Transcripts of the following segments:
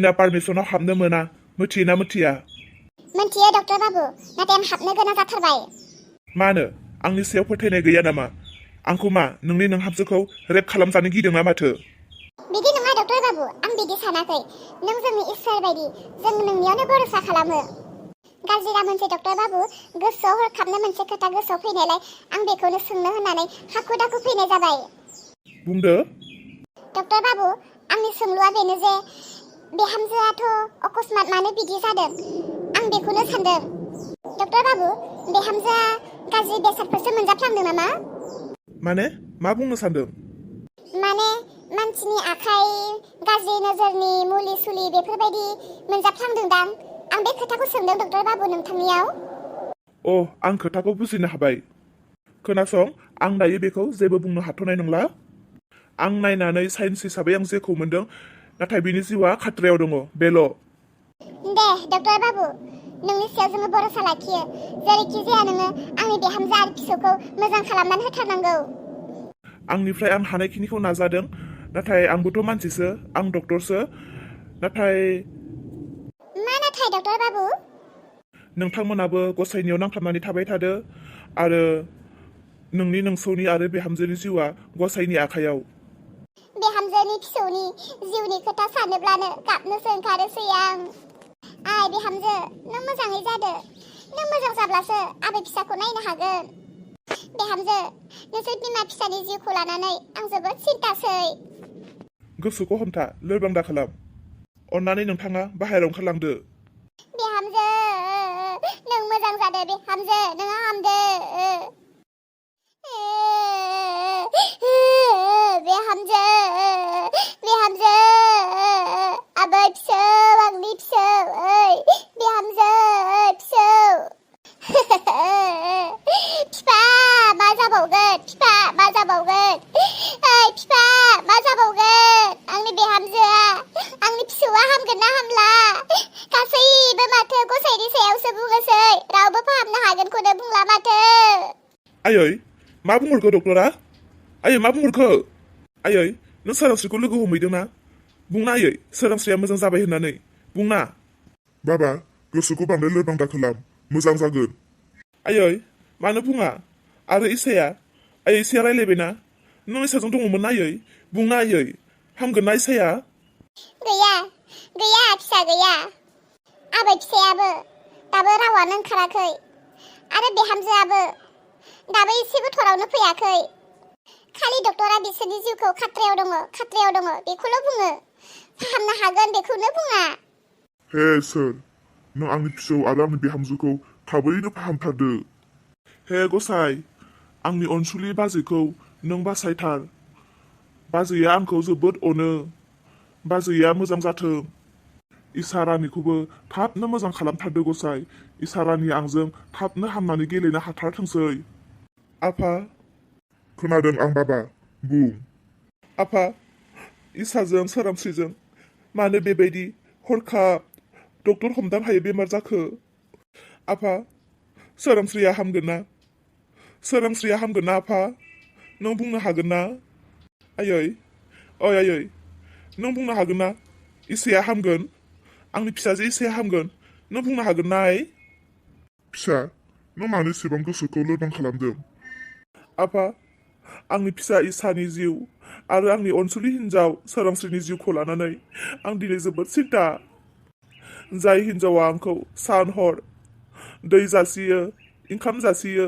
बिना पारमिसनाव हाबनो मोना मिथियोना मिथिया मिथियो डक्टर बाबु नाथाय आं हाबनो गोनां जाथारबाय मानो आंनि सायाव फोथायनाय गैया नामा आंखौ मा नोंनि नोंहाबजोखौ रेप खालामजानो गिदोंना माथो बिदि नङा डक्टर बाबु आं बिदि सानाखै नों जोंनि इसोर बायदि जों नोंनियावनो भरोसा खालामो गाज्रि दा मोनसे डक्टर बाबु गोसोआव हरखाबनो मोनसे खोथा गोसोआव फैनायलाय आं बेखौनो सोंनो होननानै हाखु दाखु फैनाय जाबाय बुंदो डक्टर बाबु आंनि सोंलुआ बेनो जे बिहामजोआथ' अकस्मात मानो बिदि जादों आं बेखौनो सानदों डक्टर बाबु बिहामजोआ गाज्रि बेसादफोरसो मोनजाफ्लांदों नामा माने मा बुंनो सानदों माने मानसिनि आखाइ गाज्रि नोजोरनि मुलि सुलि बेफोरबायदि मोनजाफ्लांदोंदां आं बे खोथाखौ सोंदों डक्टर बाबु नोंथांनियाव आं खोथाखौ बुजिनो हाबाय खोनासं आं दायो बेखौ जेबो बुंनो हाथ'नाय नंला आं नायनानै साइन्स हिसाबै आं जेखौ मोनदों नाथाय बिनि जिउआ खाथ्रायाव दङ बेल' दे डक्टर बाबु नोंनि सायाव जोङो भरोसा लाखियो जेरैखि जाया नोङो आंनि बिहामजो आरो फिसौखौ मोजां खालामनानै होथारनांगौ आंनिफ्राय आं हानायखिनिखौ नाजादों नाथाय आंबोथ' मानसिसो आं डक्टरसो नाथाय मा नाथाय डक्टर बाबु नोंथांमोनाबो गसाइनियाव नांथाबनानै थाबाय थादो आरो नोंनि नोंसौनि आरो बिहामजोनि जिउआ गसाइनि आखायाव बिहामजोनि फिसौनि जिउनि खोथा सानोब्लानो गाबनोसो ओंखारोसै आं आइ बिहामजो नों मोजाङै जादो नों मोजां जाब्लासो आबै फिसाखौ नायनो हागोन बिहामजो नोंसोर बिमा फिसानि जिउखौ लानानै आं जोबोद सिन्तासै गोसोखौ हमथा लोरबां दा खालाम अन्नानै नोंथाङा बाहेरायाव ओंखारलांदो बिहामजो नों मोजां जादो बिहामजो नों हामदो बिहामजो बिहामजो आबै फिसौ आंनि फिसौ ओइ बिहामजो फिसौ फिफा मा जाबावगोन फिफा मा जाबावगोन ओइ फिफा मा जाबावगोन आंनि बिहामजोआ आंनि फिसौआ हामगोन ना हामला गासैबो माथो गसाइनि सायावसो बुङोसै रावबो फाहामनो हागोनखौनो बुंला माथो आयै मा बुंहरखो डक्टरा आयै मा बुंहरखो आयै नों सोरांस्रिखौ लोगो हमहैदोंना बुंना आयै सोरांस्रिया मोजां जाबाय होननानै बुंना बाबा गोसोखौ बांद्राय लोरबां दा खालाम मोजां जागोन आयै मानो बुङा आरो इसाया आयै इसाया रायलायबायना नों इसाजों दङमोन ना आयै बुंना आयै हामगोन ना इसाया गैया गैया फिसा गैया आबै फिसायाबो दाबो रावानो ओंखाराखै आरो बिहामजोआबो दाबो एसेबो थरावनो फैयाखै खालि डक्टरा बिसोरनि जिउखौ खाथ्रायाव दङ बेखौल' बुङो फाहामनो हागोन बेखौनो बुङा हे सोर नों आंनि फिसौ आरो आंनि बिहामजोखौ थाबैनो फाहामथारदो हे गसाइ आंनि अनसुलि बाजैखौ नों बासायथार बाजैया आंखौ जोबोद अनो बाजैया मोजां जाथों इसोरानिखौबो थाबनो मोजां खालामथारदो गसाइ इसोरानि आंजों थाबनो हामनानै गेलेनो हाथारथोंसै आफा खोनादों आं बाबा बुं आफा इसाजों सोरांस्रिजों मानो बेबायदि हरखाब डक्टर हमदां हायै बेमार जाखो आफा सोरांस्रिया हामगोन ना आफा नों बुंनो हागोन ना आयै आयै नों बुंनो हागोन ना इसाया हामगोन आंनि फिसाजो इसाया हामगोन नों बुंनो हागोन ना आइ फिसा नों मानो एसेबां गोसोखौ लोरबां खालामदों आफा आंनि फिसा इसानि जिउ आरो आंनि अनसुलि हिन्जाव सोरांस्रिनि जिउखौ लानानै आं दिनै जोबोद सिन्ता जाय हिन्जावा आंखौ सान हर दै जासियो ओंखाम जासियो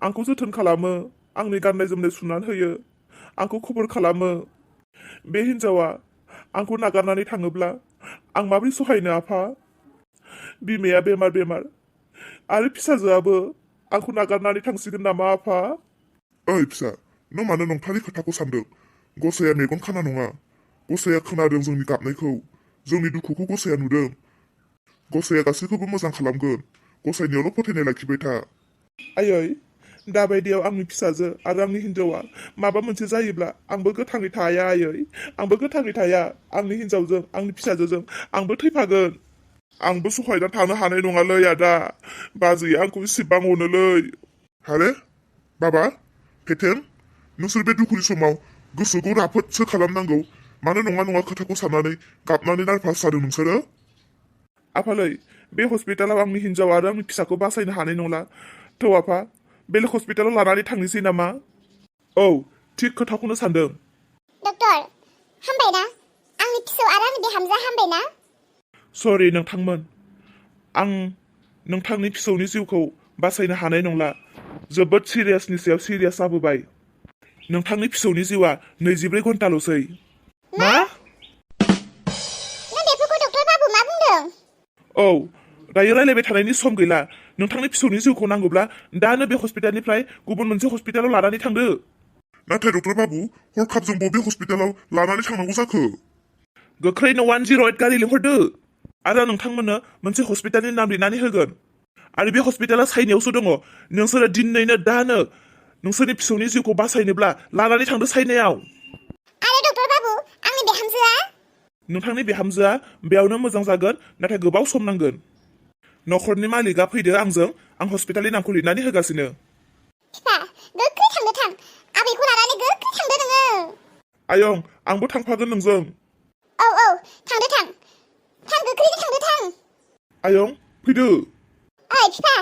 आंखौ जोथोन खालामो आंनि गाननाय जोमनाय सुनानै होयो आंखौ खबर खालामो बे हिन्जावा आंखौ नागारनानै थाङोब्ला आं माबोरै सहायनो आफा बिमाया बेमार आरो फिसाजोआबो आंखौ नागारनानै थांसिगोन नामा आफा ओइ फिसा नों मानो नंथारै खोथाखौ सानदों गसाइया मेगन खाना नङा गसाइया खोनादों जोंनि गाबनायखौ जोंनि दुखुखौ गसाइया नुदों गसाइया गासैखौबो मोजां खालामगोन गसाइनियावल' फोथायनाय लाखिबाय था आयै दाबायदियाव आंनि फिसाजो आरो आंनि हिन्जावा माबा मोनसे जायोब्ला आंबो गोथाङै थाया आयै आंबो गोथाङै थाया आंनि हिन्जावजों आंनि फिसाजोजों आंबो थैफागोन आंबो सहायना थानो हानाय नङालै आदा बाजैया आंखौ इसेबां अनोलै हारे बाबा फेथेन नोंसोर बे दुखुनि समाव गोसोखौ राफोदसो खालामनांगौ मानो नङा खोथाखौ साननानै गाबनानै नारभास जादों नोंसोरो? आफालै बे हस्पिटालाव आंनि हिन्जाव आरो आंनि फिसाखौ बासायनो हानाय नंला। थौ आफा बेलेग हस्पिटालाव लानानै थांनोसै नामा? औ थिग खोथाखौनो सानदों। डक्टर हामबायना? आंनि फिसौ आरो आंनि बिहामजोआ हामबायना? सरि नोंथांमोन, आं नोंथांनि फिसौनि जिउखौ बासायनो हानाय नंला। जोबोद सिरियासनि सायाव सिरियास जाबोबाय। नोंथांनि फिसौनि जिउआ 24 घन्टाल'सै। मा? नों बेफोरखौ डक्टर बाबु मा बुंदों? औ दायो रायलायबाय थानायनि सम गैला। नोंथांनि फिसौनि जिउखौ नांगौब्ला दानो बे हस्पिटालनिफ्राय गुबुन मोनसे हस्पिटालाव लानानै थांदो। नाथाय डक्टर बाबु, हरखाब जों बबे हस्पिटालाव लानानै थांनांगौ जाखो? गोख्रैनो 108 गारि लिंहरदो आरो नोंथांमोननो मोनसे हस्पिटालनि नाम लिरनानै होगोन। आरो बे हस्पिटाला चाइनायावसो दङ। नोंसोरो दिनैनो दानो नोंसोरनि फिसौनि जिउखौ बासायनोब्ला लानानै थांदो चाइनायाव। आरो डक्टर बाबु आंनि बिहामजोआ? नोंथांनि बिहामजोआ बेयावनो मोजां जागोन, नाथाय गोबाव सम नांगोन। नखरनि मालिकआ फैदो आंजों, आं हस्पिटालनि नामखौ लिरनानै होगासिनो। बिफा गोख्रै थांदो थां। आबैखौ लानानै गोख्रै थांदो नोङो। आयं आंबो थांफागोन नोंजों। औ थांदो थां। थां गोख्रैनो थांदो थां। आयं फैदो। ओइ बिफा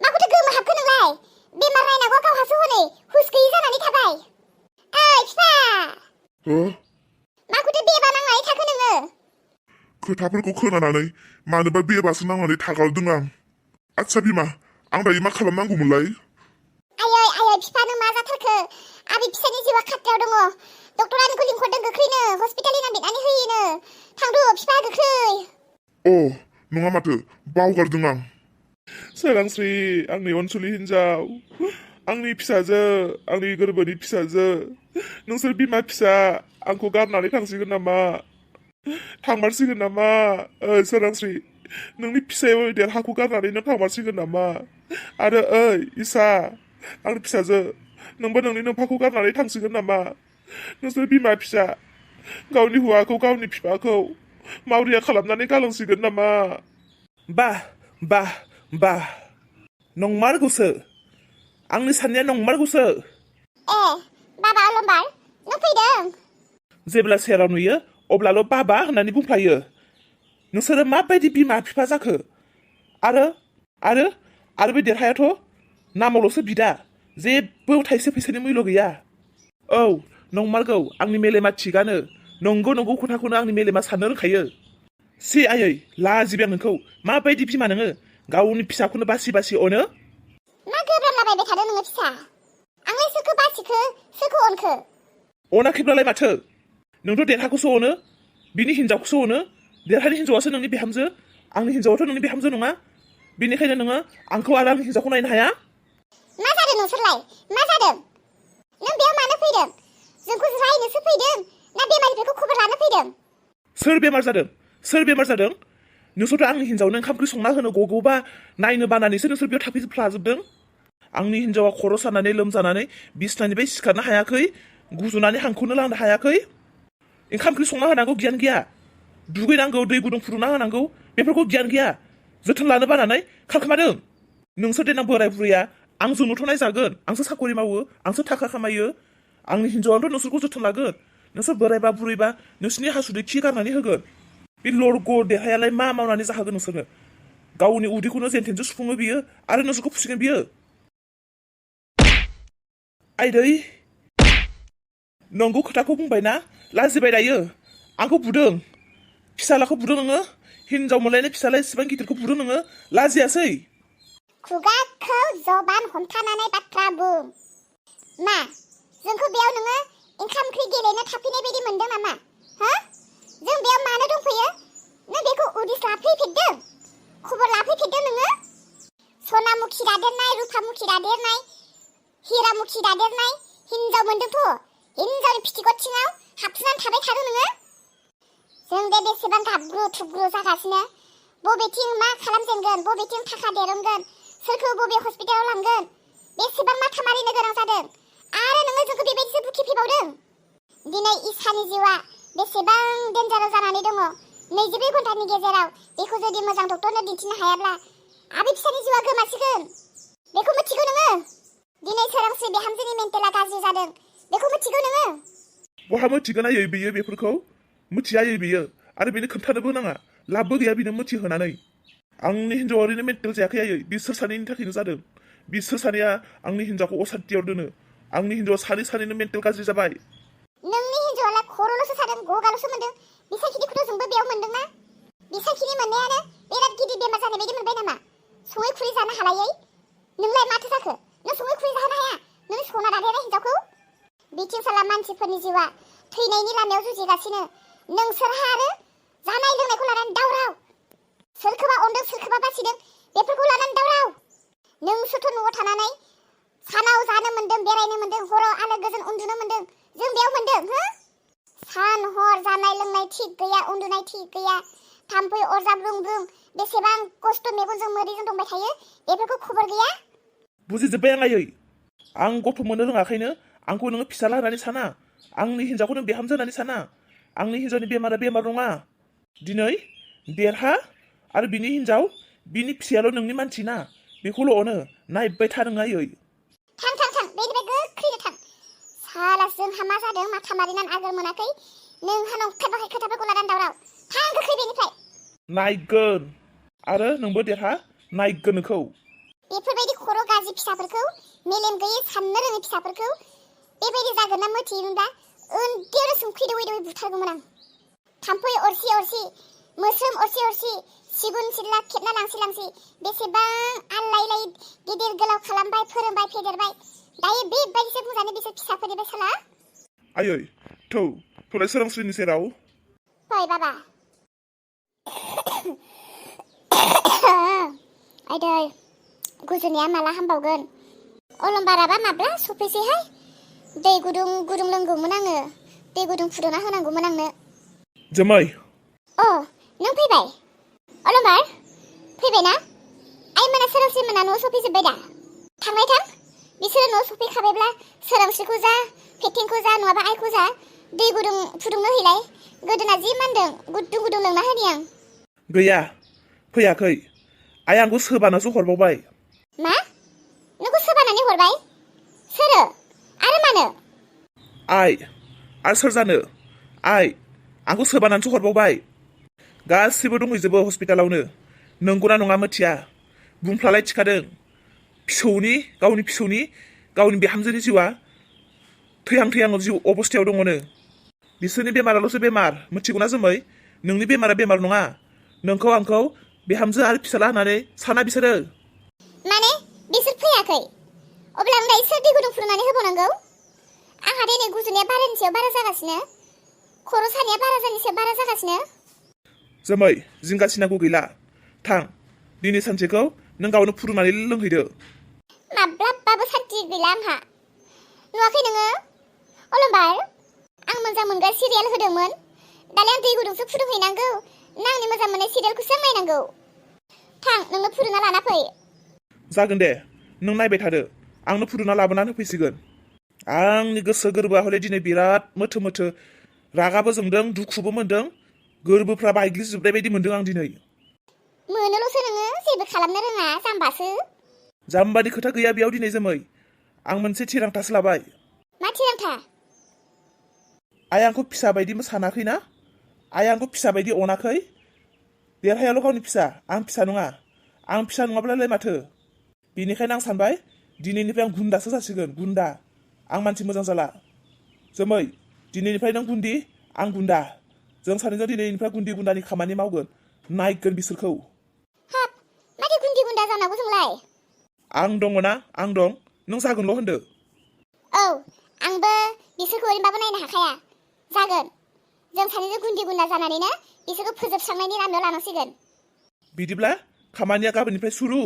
माखौथो गोमोहाबखो नोंलाय? बेमार नायनांगौ गावहासो हनै हुस गैयि जानानै थाबाय। ओइ बिफा हो? माखौथो बेबा नांनानै थाखो नोङो? खोथाफोरखौ खोनानानै मानोबा बेबासो नांनानै थागारदों आं। आदसा बिमा, आं दायो मा खालामनांगौमोनलाय? आयै बिफा नों मा जाथारखो? आबै फिसानि जिउआ खाथ्रायाव दङ। डक्टरा नोंखौ लिंहरदों गोख्रैनो हस्पिटालनि नाम लिरनानै होयोनो। थांदो बिफा गोख्रै। अ नङा माथो, बावगारदों आं। सोरांस्रि आंनि अनसुलि हिन्जाव, आंनि फिसाजो, आंनि गोरबोनि फिसाजो, नोंसोर बिमा फिसा आंखौ गारनानै थांसिगोन नामा? थांमारसिगोन नामा? सोरांस्रि नोंनि फिसायाव देरहाखौ गारनानै नों थांमारसिगोन नामा? आरो ओइ इसा आंनि फिसाजो, नोंबो नोंनि नोमफाखौ गारनानै थांसिगोन नामा? नोंसोर बिमा फिसा गावनि हौवाखौ गावनि बिफाखौ मावरिया खालामनानै गालांसिगोन नामा? बा नंमारगौसो, आंनि साननाया नंमारगौसो। बाबा अलंबार नों फैदों? जेब्ला सेराव नुयो अब्लाल' बाबा होननानै बुंफ्लायो। नोंसोरो माबायदि बिमा बिफा जाखो? आरो बे देरहायाथ' नामावल'सो बिदा, जेबो थाइसे फैसानि मुल्य गैया। औ नंमारगौ, आंनि मेलेमा थिगानो। नंगौ खोथाखौनो आंनि मेलेमा साननो रोंखायो। सि आयै लाजिबाय आं नोंखौ। माबायदि बिमा नोङो, गावनि फिसाखौनो बासि अनो? मा गोब्राबलाबायबाय थादों नोङो फिसा? आंलाय सोरखौ बासिखो, सोरखौ अनखो? अनाखैब्लालाय माथो? नोंथ' देरहाखौसो अनो, बिनि हिनजावखौसो अनो। देरहानि हिनजावासो नोंनि बिहामजो, आंनि हिनजावाथ' नोंनि बिहामजो नङा। बेनिखायनो नोङो आंखौ आरो आंनि हिनजावखौ नायनो हाया? मा जादों नोंसोरलाय? मा जादों? नों बेयाव मानो फैदों? जोंखौ रायनोसो फैदों ना बेमारिफोरखौ खबर लानो फैदों? सोर बेमार जादों? नोंसोरथ' आंनि हिनजावनो ओंखाम ओंख्रि संना होनो गगौबा नायनो बानानैसो नोंसोर बेयाव थाफैजोबफ्लाजोबदों। आंनि हिनजावा खर' सानानै लोमजानानै बिसनानिफ्राय सिखारनो हायाखै, गुजुनानै हांखौनो लानो हायाखै। ओंखाम ओंख्रि संना होनांगौ गियान गैया। दुगैनांगौ, दै गुदुं फुदुंना होनांगौ, बेफोरखौ गियान गैया। जोथोन लानो बानानै खारखोमादों। नोंसोर देनां बोराय बुरैया आंजोंनोथ' नायजागोन। आंसो साखरि मावो, आंसो थाखा खामायो। आंनि हिनजावानोथ' नोंसोरखौ जोथोन लागोन। नोंसोर बोरायबा बुरैबा नोंसोरनि हासुदै खि गारनानै होगोन। बे लरग' देहायालाय मा मावनानै जाहोगोन नोंसोरनो? गावनि उदैखौनो जेनथेनसो सुफुङो बियो, आरो नोंसोरखौ फुसिगोन बियो। आइदै नंगौ खोथाखौ बुंबायना, लाजिबाय दायो। आंखौ बुदों, फिसालाखौ बुदों नोङो। हिनजाव मोनलायनाय फिसाला इसिबां गिदिरखौ बुदों नोङो, लाजियासै? खुगाखौ जबान हमथानानै बाथ्रा बुं। मा जोंखौ बेयाव नोङो ओंखाम ओंख्रि गेलेनो थाफैनाय बायदि मोनदों नामा? जों बेयाव मानो दंफैयो? नों बेखौ उदिस लाफैफेरदों? खबर लाफैफेरदों नोङो? सनामुखि दादेरनाय, रुफामुखि दादेरनाय, हिरामुखि दादेरनाय हिनजाव मोनदोंथ'। हिनजावनि फिथिगथिङाव हाबसोनानै थाबाय थादों नोङो? जों बेसेबां गाबग्रु थुग्रु जागासिनो। बबेथिं मा खालामजेनगोन, बबेथिं थाखा देरमगोन, सोरखौ बबे हस्पिटालाव लांगोन, बेसेबां माथा मारिनो गोनां जादों। आरो नोङो जोंखौ बेबायदिसो बुखिफैबावदों। दिनै इसानि जिउआ बेसेबां डेन्जाराव जानानै दङ। 24 घन्टानि गेजेराव बेखौ जुदि मोजां डक्टरनो दिन्थिनो हायाब्ला आबै फिसानि जिउआ गोमासिगोन। बेखौ मिथिगौ नोङो? दिनै सोरांस्रि बिहामजोनि मेन्टेला गाज्रि जादों, बेखौ मिथिगौ नोङो? बहा मिथिगोन आयै बेयो बेफोरखौ मिथिया आयै बेयो आरो बेनो खोन्थानोबो नाङा लाबबो गैया बेनो मिथिहोनानै आंनि हिन्जावा ओरैनो मेन्टेल जायाखै आयै बिसोर सानैनि थाखायनो जादों बिसोर सानैया आंनि हिन्जावखौ असान्थियाव दोनो आंनि हिन्जावा सानैनो मेन्टेल गाज्रि जाबाय नोंनि हिन्जावालाय खर'ल'सो सादों गगाल'सो मोन्दों बिसाखिनिखौथ' जोंबो बेयाव मोन्दोंना बिसाखिनि मोननायानो बिराद गिदिर बेमार जानाय बायदि मोनबाय नामा सङै खुरै जानो हालायै नोंलाय माथो जाखो नों सङै खुरै जाहोनो हाया नों सना दादेरा हिन्जावखौ बिथिं साला मानसिफोरनि जिउआ थैनायनि लामायाव जुजिगासिनो नोंसोरहा आरो जानाय लोंनायखौ लानानै दावराव सोरखौबा अनदों सोरखौबा बासिदों बेफोरखौ लानानै दावराव नोंसोरथ' न'आव थानानै सानाव जानो मोन्दों बेरायनो मोन्दों हराव आलो गोजोन उन्दुनो मोन्दों जों बेयाव मोन्दों हो सान हर जानाय लोंनाय थिग गैया उन्दुनाय थिग गैया थाम्फै अरजा ब्रुं ब्रुं बेसेबां खस्थ' मेगनजों मोदैजों दंबाय थायो बेफोरखौ खबर गैया बुजिजोब्बाय आं आयै आं गथ' मोननो रोङाखैनो आंखौ नोङो फिसाला होननानै साना आंनि हिन्जावखौ नों बिहामजो होननानै साना आंनि हिन्जावनि बेमारा बेमार नङा दिनै देरहा आरो बिनि हिन्जाव बिनि फिसायाल' नोंनि मानसि ना बेखौल' अनो नायबाय था नों आयै थां बेनिफ्राय गोख्रैनो थां साला जोंहा मा जादों माथा मारिनानै आगोल मोनाखै नोंहा नंखाय बाखाय खोथाफोरखौ लानानै दावराव थां गोख्रै बेनिफ्राय नायगोन आरो नोंबो देरहा नायगोन नोंखौ बेफोरबायदि खर' गाज्रि फिसाफोरखौ मेलेम गैयै साननो रोङै फिसाफोरखौ बेबायदि जागोन ना मिथियोमोनब्ला उन्दैयावनो सोंखै दौयै बुथारगौमोन आं थाम्फै अरसि मोस्रोम अरसि सिगुन सिदला खेबना लांसि बेसेबां आलाय गिदिर गोलाव खालामबाय फोरोंबाय फेदेरबाय दायो बेबायदिसो बुंजानो बिसोर फिसाफोरनिफ्राय साला आयै थौलाय सोरांस्रिनि सेराव फै बाबा आइदै गुजुनाया माला हामबावगोन अलंबाराबा माब्ला सफैसैहाय दै गुदुं लोंगौमोन आङो दै गुदुं फुदुंना होनांगौमोन आंनो जोमै नों फैबाय अलंबार फैबायना आइमोना सोरांस्रि मोना न'आव सफैजोब्बाय दा थांबाय थां बिसोरो न'आव सफैखाबायब्ला सोरांस्रिखौ जा फेथिंखौ जा नङाबा आइखौ जा दै गुदुं फुदुंनो हैलाय गोदोना जि मानदों गुदुं लोंना होनि आं गैया फैयाखै आइ आंखौ सोबानासो हरबावबाय मा नोंखौ सोबानानै हरबाय सोरो आरो मानो आइ आरो सोर जानो आइ आंखौ सोबानानैसो हरबावबाय गासिबो दंहैजोबो हस्पिटालावनो नंगौना नङा मिथिया बुंफ्लालाय थिखादों गावनि फिसौनि गावनि बिहामजोनि जिउआ थैहां जिउ अबस्थायाव दङनो बिसोरनि बेमाराल'सो बेमार मिथिगौना जोमै नोंनि बेमारा बेमार नङा नोंखौ आंखौ बिहामजो आरो फिसाला होननानै साना बिसोरो माने बिसोर फैयाखै अब्ला आं दायो सोर दै गुदुं फुदुंनानै होबावनांगौ आंहा दिनै गुजुनाया बारानि सायाव बारा जागासिनो खर' सानाया बारा जानायनि सायाव बारा जागासिनो जोमै जिंगासिनांगौ गैला थां दिनै सानसेखौ नों गावनो फुदुंनानै लोंहैदो माब्लाबाबो सान्थि गैला आंहा नुवाखै नोङो अलंबार आं मोजां मोनग्रा सिरियाल होदोंमोन दालाय आं दै गुदुंसो फुदुंहैनांगौ ना आंनि मोजां मोननाय सिरियालखौसो आं नायनांगौ थां नोंनो फुदुंना लाना फै जागोन दे नों नायबाय थादो आंनो फुदुंना लाबोनानै होफैसिगोन आंनि गोसो गोरबोआ हले दिनै बिराद मोथो रागाबो जोंदों दुखुबो मोनदों गोरबोफ्रा बायग्लिजोबनाय बायदि मोनदों आं दिनै मोनोल'सो नोङो जेबो खालामनो रोङा जाम्बासो जाम्बानि खोथा गैया बेयाव दिनै जोमै आं मोनसे थिरांथासो लाबाय मा थिरांथा आइ आंखौ फिसा बायदि सानाखैना आइ आंखौ फिसा बायदि अनाखै देरहायाल' गावनि फिसा आं फिसा नङा आं फिसा नङाब्लालाय माथो बेनिखायनो आं सानबाय दिनैनिफ्राय आं गुन्दासो जासिगोन गुन्दा आं मानसि मोजां जाला जोमै दिनैनिफ्राय नों गुन्दि आं गुन्दा जों सानैजों दिनैनिफ्राय गुन्दि गुन्दानि खामानि मावगोन नायगोन बिसोरखौ हाब माथो गुन्दि गुन्दा जानांगौ जोंलाय आं दङना आं दं नों जागोनल' होनदो आंबो बिसोरखौ ओरैनोबाबो नायनो हाखाया जागोन जों सानैजों गुन्दि गुन्दा जानानैनो बिसोरखौ फोजोबस्रांनायनि लामायाव लानांसिगोन बिदिब्ला खामानिया गाबोननिफ्राय सुरु